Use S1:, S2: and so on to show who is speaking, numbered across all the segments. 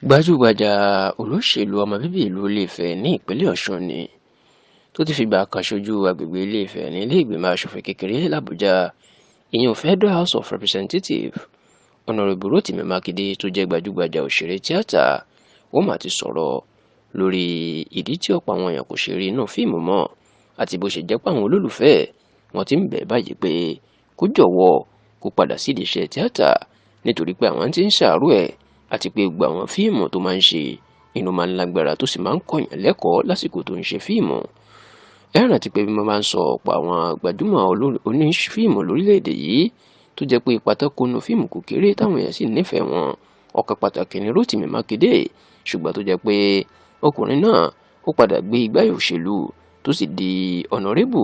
S1: Gbajúgbajà olóṣèlú ọmọ bíbí ìlú Ilé-Ifẹ̀ ní ìpínlẹ̀ Ọ̀ṣun ni tó ti fìgbà kan ṣojú agbègbè Ilé-Ifẹ̀ ní ilé-ìgbìmọ̀ asòfin kékeré làbújá, ìyẹn Federal House of Representatives, Ọ̀nàrẹ́bù Rotimi Makinde, tó jẹ́ gbajúgbajà òṣèré tíátà, ó mà ti sọ̀rọ̀ lórí ìdí tí ọ̀pọ̀ àwọn èèyàn kò ṣe rí inú fíìmù mọ́ àti bó ṣe jẹ́ pé àwọn olólùfẹ́ wọn ti ń bẹ̀ báyìí pé kó jọ̀wọ́ kó padà sídìí iṣẹ́ tíátà, nítorí pé àwọn ti ń ṣàárò ẹ̀ àti pé gbogbo àwọn fíìmù tó máa ń ṣe inú máa ń lágbára tó sì máa ń kọ̀yàn lẹ́kọ̀ọ́ lásìkò tó ń ṣe fíìmù. Ẹ rántí pé bí mo máa ń sọ, ọ̀pọ̀ àwọn gbajúmọ̀ onífíìmù lórílẹ̀‐èdè yìí tó jẹ́ pé ipa tó kó nínú fíìmù kò kéré táwọn èèyàn sì nífẹ̀ẹ́ wọn, ọ̀kan pàtàkì ni Rotimi Makinde, ṣùgbọ́n tó jẹ́ pé ọkùnrin náà ó padà gbé igbá òṣèlú tó sì di ọ̀nàrẹ́bù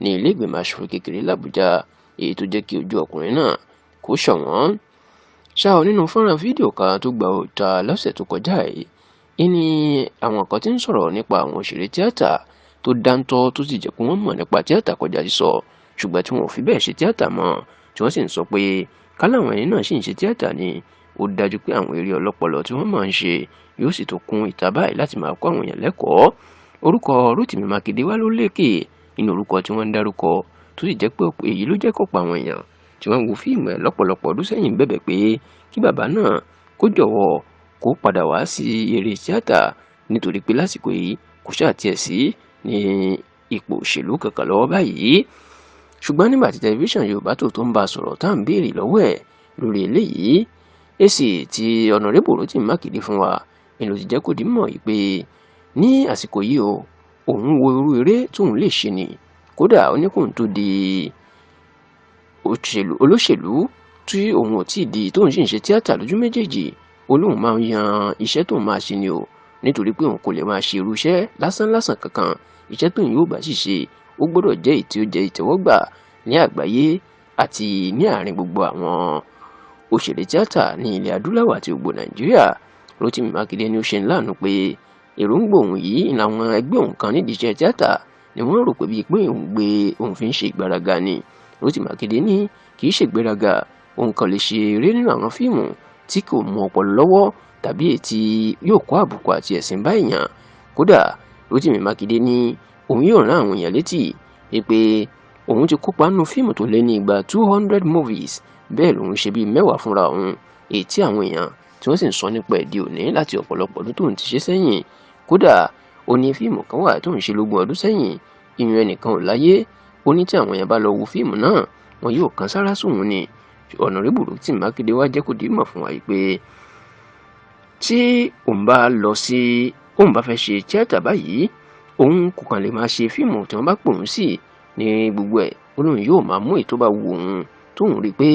S1: ní ilé ìgbìmọ̀ asòfin kékeré làbújá, èyí tó jẹ́ kí ojú ọkùnrin náà kó ṣọ̀wọ́n. Ṣá ò, nínú fọ́nrán fídíò kan tó gba òòtà lọ́sẹ̀ tó kọjá yìí ní àwọn kan tí ń sọ̀rọ̀ nípa àwọn òṣèré tíátà tó dáńtọ́ tó sì jẹ́ pé wọ́n mọ̀ nípa tíátà kọjá sísọ, ṣùgbọ́n tí wọn ò fi bẹ́ẹ̀ ṣe tíátà mọ́, tí wọ́n sì ń sọ pé káláwọn ẹni náà sì ń ṣe tíátà ni, ó dájú pé àwọn eré ọlọ́pọlọ tí wọ́n máa ń ṣe yóò sì tó kún ìta báyìí láti máa kọ́ àwọn èèyàn lẹ́kọ̀ọ́. Orúkọ Rotimi Makinde wá ló lékè nínú orúkọ tí wọ́n ń dárúkọ, tó sì jẹ́ pé èyí ló jẹ́ kọ̀pọ̀ àwọn èèyàn tí wọ́n ń wo fíìmù ẹ̀ lọ́pọ̀lọpọ̀ ọdún sẹ́yìn bẹ̀bẹ̀ pé kí bàbá náà kó jọ̀wọ́ kó padà wá sí eré tíátà, nítorí pé lásìkò yìí kò ṣáà tiẹ̀ sí ní ipò òṣèlú kankan lọ́wọ́ báyìí. Ṣùgbọ́n nígbà tí tẹlifíṣàn Yorùbá Tòótọ́ ń bá a sọ̀rọ̀, tá à ń béèrè lọ́wọ́ ẹ̀ lórí eléyìí, èsì tí Ọ̀nàrẹ́bù Rotimi Makinde fún wa ni ló ti jẹ́ kó di mọ̀ yìí pé ní àsìkò yìí o, òun wo irú eré tóun lè ṣe ni. Kódà ó ní kóun tó di olóṣèlú tí òun ò tí ì di tóun sì ń ṣe tíátà lójú méjèèjì, ó lóun máa ń yan iṣẹ́ tóun máa ṣe ni o, nítorí pé òun kò lè máa ṣe irú iṣẹ́ lásánlásán kankan. Iṣẹ́ tóun yóò bá sì ṣe, ó gbọ́dọ̀ jẹ́ èyí tí ó jẹ́ ìtẹ́wọ́gbà ní àgbáyé àti ní àárín gbogbo àwọn òṣèré tíátà ní ilẹ̀ adúláwọ̀ àti gbogbo Nàìjíríà. Rotimi Makinde ni ó ṣe ń láàánú pé èròǹgbà òun yìí làwọn ẹgbẹ́ òun kan nídìí iṣẹ́ tíátà ni wọ́n rò pé bíi pé òun gbé òun fi ń ṣe ìgbéraga ni. Rotimi Makinde ní kì í ṣe ìgbéraga, òun kàn lè ṣe eré nínú àwọn fíìmù tí kò mú ọpọlọ lọ́wọ́ tàbí èyí tí yóò kó àbùkù àti ẹ̀sìn bá èèyàn. Kódà Rotimi Makinde ní òun yóò rán àwọn èèyàn létí pé òun ti kópa nínú fíìmù tó lé ní igba 200 movies, bẹ́ẹ̀ lòun ṣe bíi 10 fúnra òun, èyí tí àwọn èèyàn tí wọ́n sì ń sọ nípa ẹ̀ di òní láti ọ̀pọ̀lọpọ̀ ọdún tóun ti ṣe sẹ́yìn. Kódà ó ní fíìmù kan wà tóun ṣe lógún ọdún sẹ́yìn, ìyẹn ẹnìkan ò láyé. Ó ní tí àwọn èèyàn bá lọ wo fíìmù náà, wọn yóò kan sára sóun ni. Ọ̀nàrẹ́bù Rotimi Makinde wá jẹ́ kó di mọ̀ fún wa pé tí òun bá lọ sí òun bá fẹ́ ṣe tíátà báyìí, òun kò kàn lè máa ṣe fíìmù tí wọ́n bá pè òun sí ní gbogbo ẹ̀. Ó lóun yóò máa mú èyí tó bá wù òun, tóun rí i pé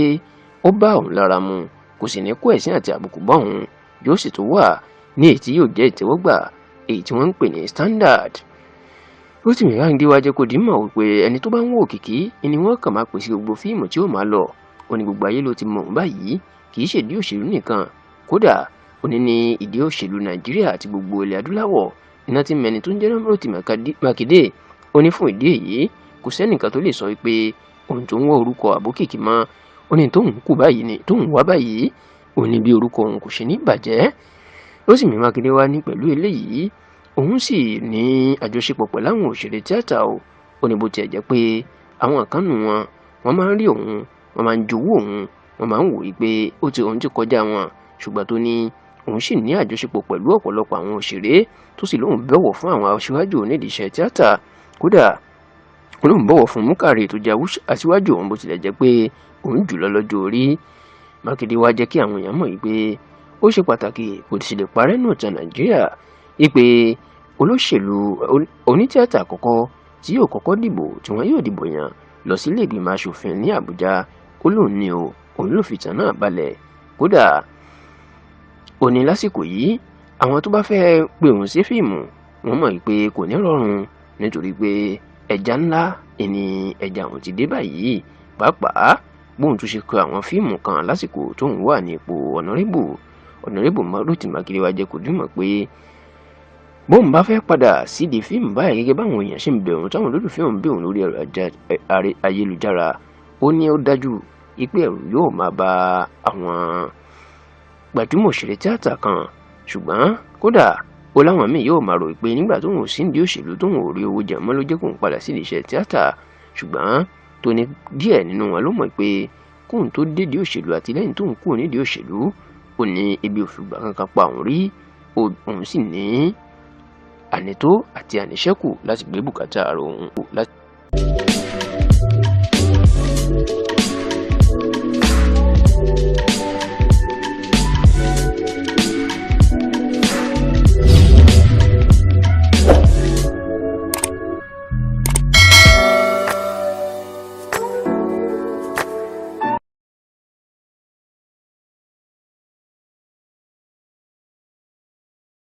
S1: ó bá òun lára mu, kò sì ní kó ẹ̀sín àti àbùkù bá òun, yóò sì tó wà ní èyí tí yóò jẹ́ ìtẹ́wọ́gbà, èyí tí wọ́n ń pè ní standard. Rotimi Makinde wá jẹ́ kó di mọ̀ wípé ẹni tó bá ń wò òkìkí ni wọ́n kàn máa pèsè gbogbo fíìmù tí ó máa lọ. Ó ní gbogbo ayé ló ti mọ̀ òun báyìí, kì í ṣèdí òṣèlú nìkan. Kódà ó ní ní ìdí òṣèlú Nàìjíríà àti gbogbo ilẹ̀ adúláwọ̀ iná tí mẹni tó ń jẹ́ Rotimi Makinde. Ó ní fún ìdí èyí, kò sẹ́nìkan tó lè sọ wípé òun tó ń wọ orúkọ àbókìkí mọ́. Ó ní tóun kú báyìí ni tóun wá báyìí, ó ní bí orúkọ òun kò ṣe ní bàjẹ́. Rotimi Makinde wá ní pẹ̀lú eléyìí, òun sì ní àjọṣepọ̀ pẹ̀lú àwọn òṣèré tíátà o. Ó ní bó tiẹ̀ jẹ́ pé àwọn kan nù wọn, wọ́n máa ń rí òun, wọ́n máa ń jowú òun, wọ́n máa ń wò ó pé ó ti òun ti kọjá wọn, ṣùgbọ́n tó ní òun sì ní àjọṣepọ̀ pẹ̀lú ọ̀pọ̀lọpọ̀ àwọn òṣèré, tó sì lóun bọ̀wọ̀ fún àwọn aṣíwájú onídìí iṣẹ́ tíátà. Kódà ó lóun bọ̀wọ̀ fún Múkàrè tó jẹ́ aṣíwájú òun, bó tilẹ̀ jẹ́ pé òun jùlọ lọ́jọ́ orí. Mákindé wá jẹ́ kí àwọn èèyàn mọ̀ wípé ó ṣe pàtàkì, kò sì lè parẹ́ nù tán Nàìjíríà, wípé olóṣèlú onítíátà àkọ́kọ́ tí yóò kọ́kọ́ dìbò tí wọ́n yóò dìbò yàn lọ sí ilé ìgbìmọ̀ asòfin ní Àbújá, ó lóun ní o, òun ló fi ìtàn náà balẹ̀. Kódà ó ní lásìkò yìí, àwọn tó bá fẹ́ pè òun sí fíìmù, wọ́n mọ̀ wípé kò ní rọrùn, nítorí pé ẹja ńlá ìní ẹja òun ti dé báyìí. Pàápàá bóun tún ṣe kọ àwọn fíìmù kan lásìkò tóun wà ní ipò ọ̀nàrẹ́bù. Ọ̀nàrẹ́bù Rotimi Makinde wá jẹ́ kó dìímọ̀ pé bóun bá fẹ́ padà sídìí fíìmù báyìí, gẹ́gẹ́ báwọn èèyàn ṣe ń bẹ̀ òun, táwọn olólùfẹ́ òun bẹ̀ òun lórí ẹ̀rọ ayélujára, ó ní ó dájú pé ẹ̀rù yóò máa ba àwọn gbajúmọ̀ òṣèré tíátà kan. Ṣùgbọ́n kódà ó láwọn míì yóò máa rò pé nígbà tóun ò sí nídìí òṣèlú, tóun ò rí owó jẹ mọ́, ló jẹ́ kóun padà sídìí iṣẹ́ tíátà. Ṣùgbọ́n tó ní díẹ̀ nínú wọn ló mọ̀ pé kóun tó dédìí òṣèlú àti lẹ́yìn tóun kúrò nídìí òṣèlú, ó ní ebi ò fìgbà kankan pa òun rí, òun sì ní ànító àti àníṣẹ́kù láti gbé bùkátà ara òun.